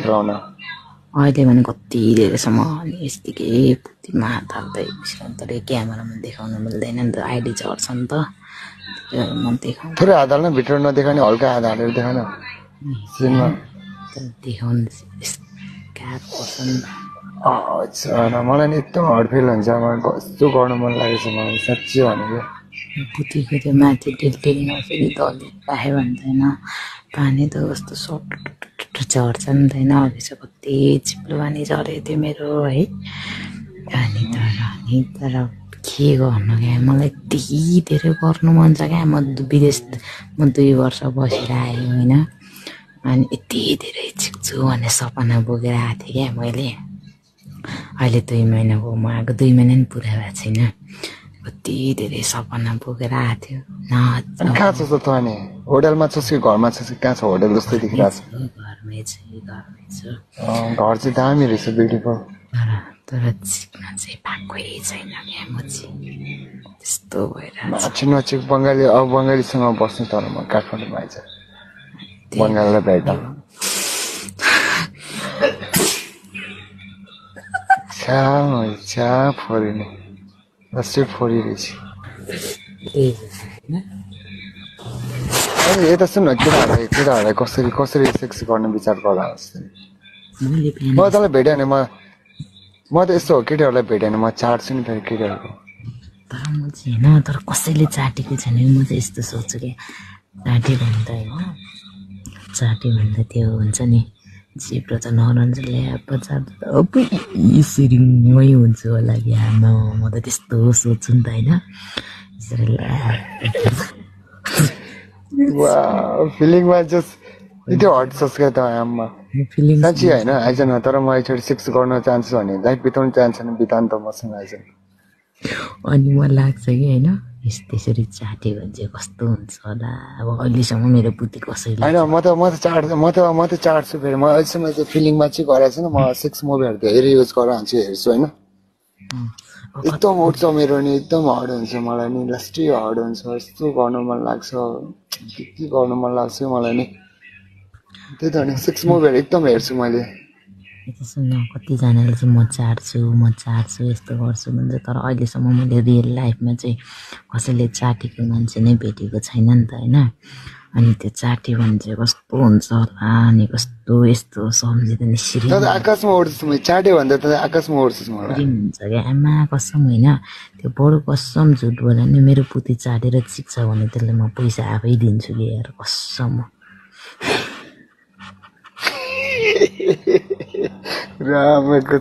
खेलाउन अहिले भने कति धेरैसम्म यस्तिकै पुतीमा हात हाल्दै बसिरहँदाखेरि क्यामेरामा देखाउन मिल्दैन नि त आइडी चढ्छ नि त म देखाउँ थोरै हात हाल्न भित्र नदेखाउने हल्का हात हालेर देखाउन सिनमा देखाउनु क्याप पर्छ नि अच्छा मलाई नि एकदम हर्ट फिल हुन्छ मलाई कस्तो गर्नु मन लागेको छ मलाई साँच्चै भनेको पुतीको त्यो माथि डेलमा फेरि दली राख्यो भने त होइन पानी त कस्तो सट चढ्छ नि त होइन अघि चाहिँ कति चिप्लो पानी झरेको थियो मेरो है अनि तर के गर्नु क्या मलाई यति धेरै गर्नु मन छ क्या म 2 वर्ष बसेर आएँ होइन अनि यति धेरै सिक्छु भन्ने सपना बोकेर आएको थिएँ क्या मैले अहिले 2 महिना भयो म आएको 2 महिना नि पुरा भएको छैन कति धेरै सपना बोकेर आएको थियो अनि कहाँ छ त अनि होटलमा छस् कि घरमा छस् कि कहाँ छ होटल जस्तो देखिरहेको छ घरमै छु घर चाहिँ दामी रहेछ ब्युटिफुल तर चिक्न चाहिँ पाएकै छैन क्या म चाहिँ त्यस्तो भएर नचिक बङ्गालीसँग बस्नु तर म काठमाडौँमा आइज बङ्गाललाई भेट छ्या फोरिने जस्तै फोरिरहेछ यता सुन केटाहरूलाई कसरी सेक्स गर्ने विचार गर्दा म तँलाई भेट्यो भने म त यस्तो हो केटीहरूलाई भेट्यो भने म चाट्छु नि फेरि केटीहरूको तर म चाहिँ होइन तर कसैले चाटेको छैन म चाहिँ यस्तो सोच्छु क्या चाटे भन्दा त्यो हुन्छ नि जिब्रो त नरन्छ ल्याप अब सिरिङै हुन्छु होला क्या म त त्यस्तो सोच्छु नि त होइन फिलिङमा जस्ट त्यो हट सस् क्या त आम्मा साँच्ची होइन आइज न तर म एकचोटि सेक्स गर्न चाहन्छु भने लाइफ बिताउनु चाहन्छ भने बिताउनु त मसँग आइज अनि मलाई लाग्छ कि होइन त्यसरी चाट्यो भने चाहिँ कस्तो हुन्छ होला अब अहिलेसम्म मेरो बुद्धि कसैले होइन म त चाट्छु फेरि म अहिलेसम्म त्यो फिलिङमा चाहिँ गरेको छैन म सेक्स मुभीहरू धेरै युज गरेर हेर्छु होइन एकदम उठ्छ मेरो नि एकदम हर्ड हुन्छ मलाई नि लास्टै हर्ड हुन्छ यस्तो गर्नु मन लाग्छ के गर्नु मन लाग्छ मलाई नि त्यही त भने सेक्स मुभीहरू एकदम हेर्छु मैले सुन्न कतिजनाले चाहिँ म चाट्छु यस्तो गर्छु भन्छ तर अहिलेसम्म मैले रियल लाइफमा चाहिँ कसैले चाटेको मान्छे नै भेटेको छैन नि त होइन अनि त्यो चाट्यो भने चाहिँ कस्तो हुन्छ होला अनि कस्तो यस्तो सम्झिँदैन सिरिङ आकाशमा उड्छु म चाट्यो भन्दा त आकाशमा उड्छु मलाई हुन्छ क्या आमा कसम होइन त्यो बडो कसम झुट बोला नि मेरो पुती चाटेर सिक्छ भने त्यसले म पैसा आफै दिन्छु कि यार कसम रामको